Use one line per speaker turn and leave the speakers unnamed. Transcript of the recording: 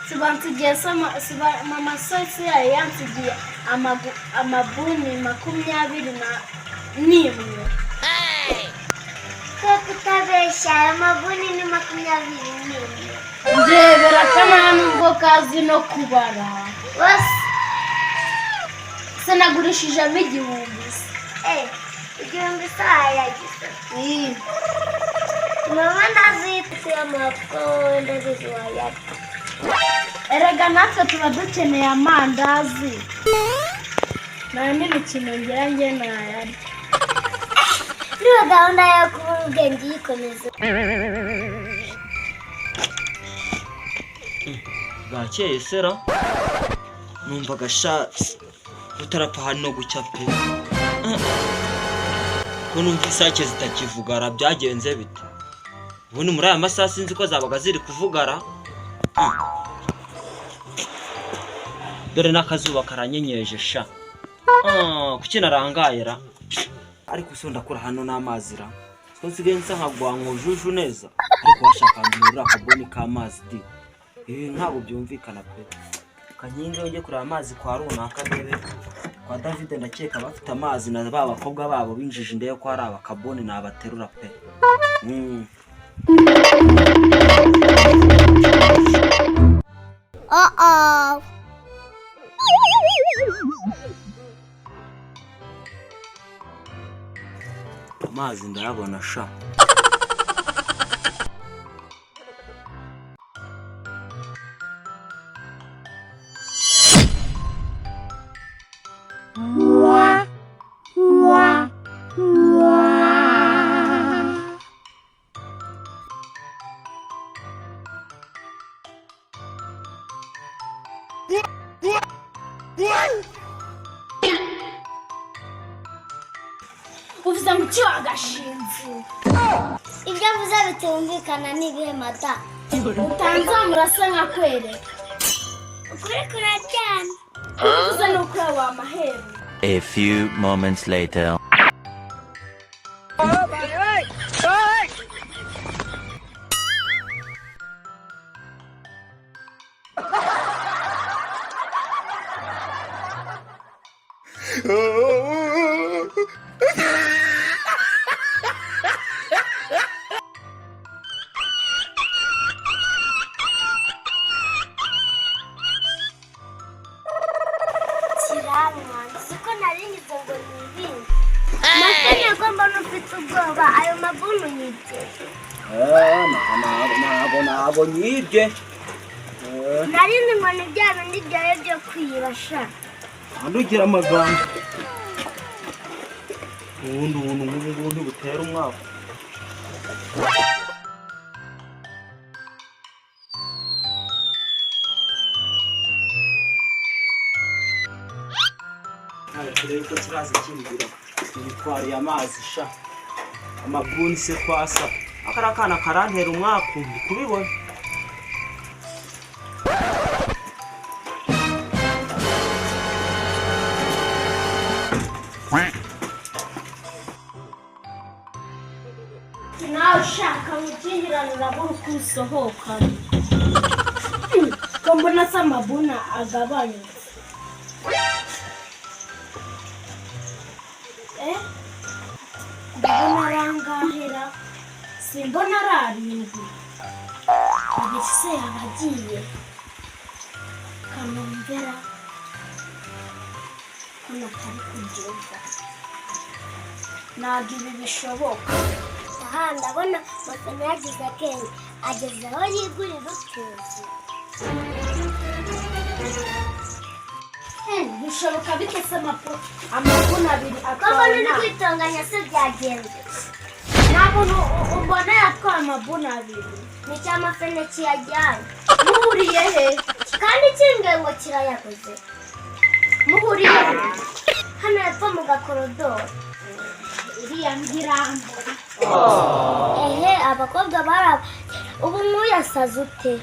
Sibansigiye mama Sofiya yansigiye amabuni 21.
Twe kutabeshya, ayo mabuni ni 21.
Ndebera kana nubwo kazi no kubara.
Bose.
Sinagurishijemo 1000 se.
1000 se wayagize? Mama ndazitse amako, ndabizi wayarya.
Erega natwe tuba dukeneye amandazi, nta n'imikino ngira njye nayarya.
Niba gahunda yo kubura ubwenge uyikomeza.
Bwakeye sera, numvaga sha butarapfa hano gucya pe. Ko numva isake zitakivugara, byagenze bite? Ubundi muri aya masaha sinzi ko zabaga ziri kuvugara. Dore n'akazuba karanyenyeje sha. Kuki narangaye ra? Ariko se ndakura hano n'amazi ra? Ko nsigaye nsa nka rwankujuju neza, ariko washaka nkurura akaboni k'amazi di. Ibi ntabwo byumvikana pe. Kankinga ujye kureba amazi kwa runaka, ndebe kwa David, ndakeka bafite amazi na ba bakobwa babo binjije, ndebe ko hari abakaboni nabaterura pe.
Oh oh.
Amazi ndayabona sha.
Uvuze ngo iki wagashinze?
Ibyo avuze bitumvikana ni ibihe, mata?
Utanzamura se nkakwereka?
Ukuri kuraryana.
Uvuze ni ukuri wamahera.
A few moments later.
Kiranwa siko nari ngize ngo ni ibindi. Mafene, ko mbona ufite ubwoba, ayo mabuni unyibye?
Ntabwo nyibye.
Nari nzi ngo ni bya bindi byawe byo kwiba sha.
Ntugira amagambo. Ubundi ubuntu nk'ubu ngubu ntibutera umwaka. Turebe ko kiraza kimbwira ibitwariye amazi sha. Amabuni se kwasa. Akariya kana karantera umwaku, ndi kubibona.
Nawe ushaka mukingirane, urabura uko usohoka. Ko mbona se amabuna agabanyutse? Ndabona ari angahera, simbona ari arindwi. Abiri se yaba agiye kanumbera ko natari kubyumva? Ntabwo ibi bishoboka.
Aha ndabona Mafene yagize akenge, ageze aho yigurira utuzi.
Bishoboka bite se amabuni abiri
Ko mbona uri
atwawe?
kwitonganya se, byagenze?
Nta muntu mbona yatwaye amabuni abiri.
Ni cya Mafene kiyajyanye.
Muhuriye he?
Kandi kimbwiye ngo kirayaguze.
Muhuriye he?
Hano hepfo mu gakorodoro.
Iriya mbirambura.
Ehe, abakobwa baraba. Ubu nk'uyasaze ute?